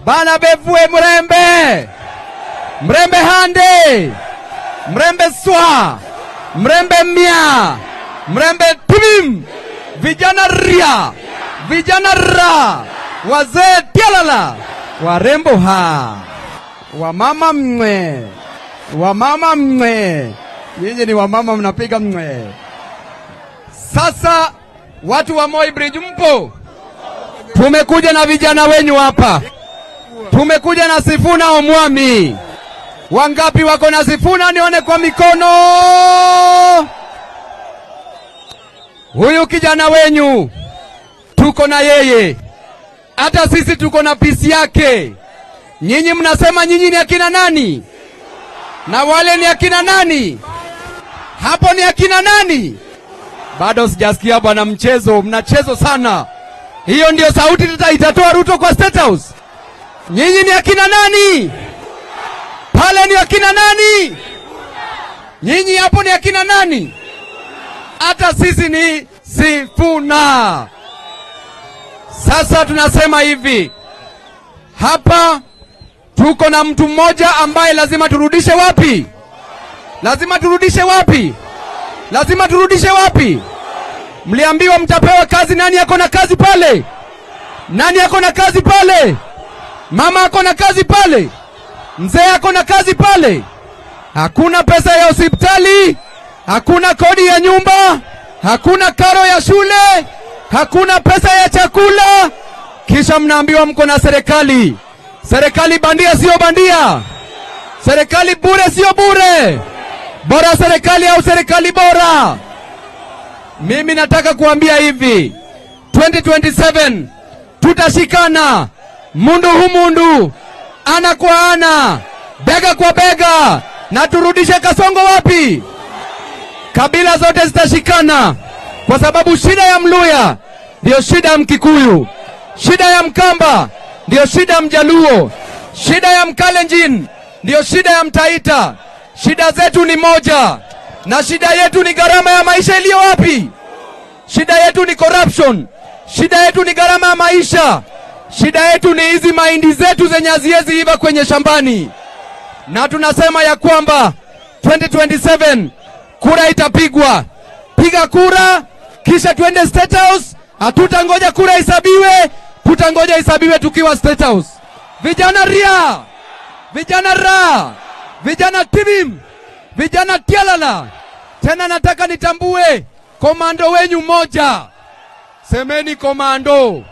Bana befue mrembe. Mrembe hande. Mrembe swa. Mrembe mia. Mrembe timim. Vijana ria. Vijana ra. Wazee tialala. Warembo ha. Wamama mwe. Wamama mwe. Nyinyi ni wamama mnapiga mwe. Sasa watu wa Moi Bridge mpo? Tumekuja na vijana wenyu hapa. Tumekuja na Sifuna Omwami. Wangapi wako na Sifuna? Nione kwa mikono. Huyu kijana wenyu tuko na yeye, hata sisi tuko na pisi yake. Nyinyi mnasema nyinyi ni akina nani? Na wale ni akina nani? Hapo ni akina nani? Bado sijasikia bwana mchezo, mnachezo sana. Hiyo ndio sauti itatoa Ruto kwa State House. Nyinyi ni akina nani? Pale ni akina nani? Nyinyi hapo ni akina nani? Hata sisi ni Sifuna. Sasa tunasema hivi, hapa tuko na mtu mmoja ambaye lazima turudishe wapi? Lazima turudishe wapi? Lazima turudishe wapi? Mliambiwa mtapewa kazi. Nani ako na kazi pale? Nani ako na kazi pale? Mama ako na kazi pale? Mzee ako na kazi pale? Hakuna pesa ya hospitali, hakuna kodi ya nyumba, hakuna karo ya shule, hakuna pesa ya chakula. Kisha mnaambiwa mko na serikali. Serikali bandia sio bandia, serikali bure sio bure, bora serikali au serikali bora? Mimi nataka kuambia hivi, 2027 tutashikana mundu hu mundu, ana kwa ana, bega kwa bega, na turudishe Kasongo wapi? Kabila zote zitashikana, kwa sababu shida ya Mluya ndiyo shida ya Mkikuyu, shida ya Mkamba ndiyo shida ya Mjaluo, shida ya Mkalenjin ndiyo shida ya Mtaita. Shida zetu ni moja, na shida yetu ni gharama ya maisha iliyo wapi? Shida yetu ni corruption, shida yetu ni gharama ya maisha, shida yetu ni hizi mahindi zetu zenye haziwezi iva kwenye shambani, na tunasema ya kwamba 2027 kura itapigwa. Piga kura kisha tuende State House. Hatutangoja kura isabiwe, tutangoja isabiwe tukiwa State House. Vijana ria, vijana ra, vijana tibim, vijana tialala. Tena nataka nitambue komando wenyu moja. Semeni komando.